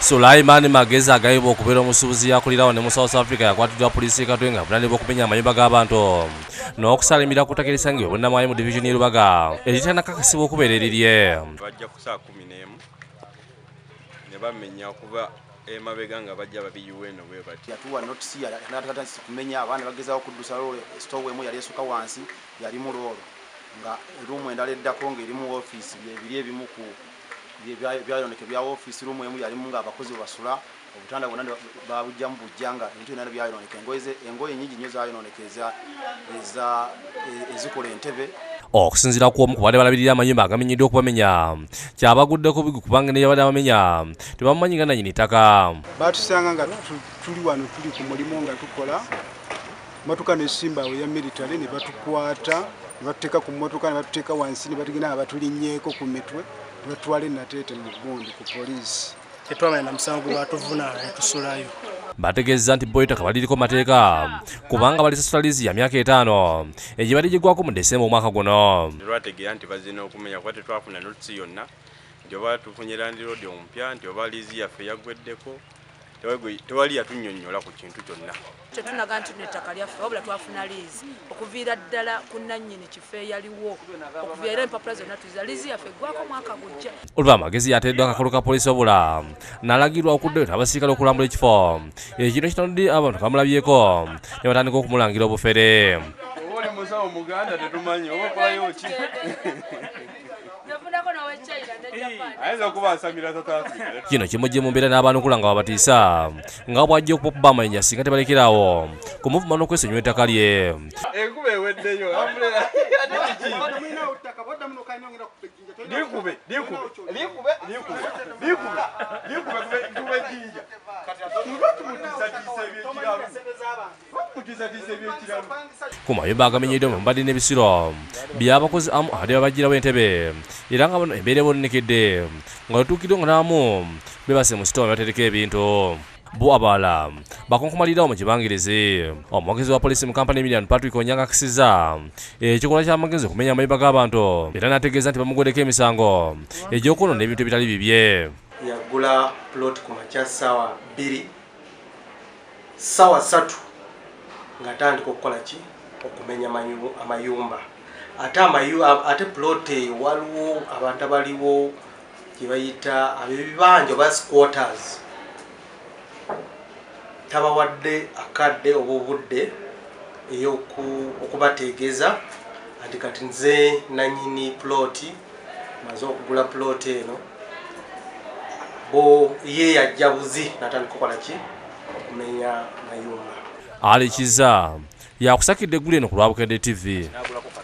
Sulaiman Magezi agayibwa okubeera omusuubuzi yakulirawo ne mu South Africa yakwatiddwa poliisi e Katwe nga avunaanibwa okumenya amayumba g'abantu n'okusalimira ku ttaka erisangibwa Bunnamwaya mu divizoni y'e Lubaga eritanakakasibwa okubeera erirye. Bajja ku saa 11 ne bamenya okuva emabega nga bajja babiyiwa eno bwe bati. Yatuwa notisi yatandise kumenya, abaana bagezaako okuddusa loole, sitoowa emu yali esuka wansi yalimu loolo, nga eruumu endala eddako ng'erimu woofiisi, byebiri ebimu ku byayoneke bya woofiisi. Ruumu emu yalimu ng'abakozi bwe basula, obutanda bwonna babugyamu bujja nga ebintu byonna byayononeka, engoye nyingi nnyo zayononeka ezikola entebe. Okusinziira ku omu ku badde balabirira amayumba agamenyeddwa okubamenya, kyabaguddeko bigwi kubanga ne yabadde abamenya tebamumanyi nga nannyini ttaka. Batusanga nga tuli wano tuli ku mulimu nga tukola, motoka nesimba awo eya military ne batukwata ne batuteeka ku mmotoka ne batuteeka wansi ne batugenda nga batulinnyeeko ku mitwe ne batutwala e Nateete mu gundi ku poliisi. Tetwamanya na musango gwe batuvunaana ne tusulayo. Bategeezezza nti bo ettaka baliriko mateeka kubanga balisasula liizi ya myaka 5 egibadde giggwako mu Desemba omwaka guno. Tetwategeera nti bazina okumenya kuba tetwafuna notisi yonna nti oba tufunye landiroodi omupya, nti oba liizi yaffe yaggweddeko, tewali yatunnyonnyola ku kintu kyonna. Tetunaga nti ettaka lyaffe, wabula twafuna liizi okuviira ddala ku nannyini kifo eyaliwo, okuviira era empapula zonna tuziza, liizi yaffe eggwako mwaka gujja. Olwa Amagezi yateereddwa akakolo ka poliisi wabula n'alagirwa okuddayo n'abasirikale okulambula ekifo ekino kitanudde abantu bamulabyeko ne batandika okumulangira obufere. Oba oli musawo muganda tetumanyi oba okolayo ki? Ayinza okuba asamira South Africa. Kino kimujje mu mbeera n'abaanukula nga babatiisa nga bw'ajja okubakuba amayinja singa tebalekerawo kumuvuma n'okwesonyiwa ettaka lye. Enkuba eweddeyo. Likube, likube, likube, likube, likube, likube, likube ejjinja. Lwaki mutiisatiisa ebyekiralu? Lwaki mutiisatiisa ebyekiralu? Ku mayumba agamenyeddwa mwe mubadde n'ebisiro by'abakozi amu abadde babaggyirawo entebe era nga bano embeera ebononekedde nga lutuukiddwa nga n'abamu beebase mu sitoowa ne batereka ebintu. Bo abalala bakonkomalirawo mu kibangirizi. Omwogezi wa poliisi mu Kampala Emilian Patrick Onyango akisiza ekikolwa ky'amagezi okumenya amayumba g'abantu era n'ategeeza nti bamugoddeko emisango egy'okwonoona ebintu ebitali bibye. Yagula plot ku makya ssaawa 2, ssaawa 3 ng'atandika okukola ki? Okumenya amayumba. Ate ate plot eyo waliwo abantu abaliwo gye bayita ab'ebibanja oba squatters, tabawadde akadde oba obudde okubategeeza nti kati nze nanyini plot, maze okugula plot eno. Bo ye yajja buzi n'atandika okukola ki? Okumenya mayumba. Ali Kiza yakusakidde eggulu eno ku lwa Bukedde TV. Nagulako.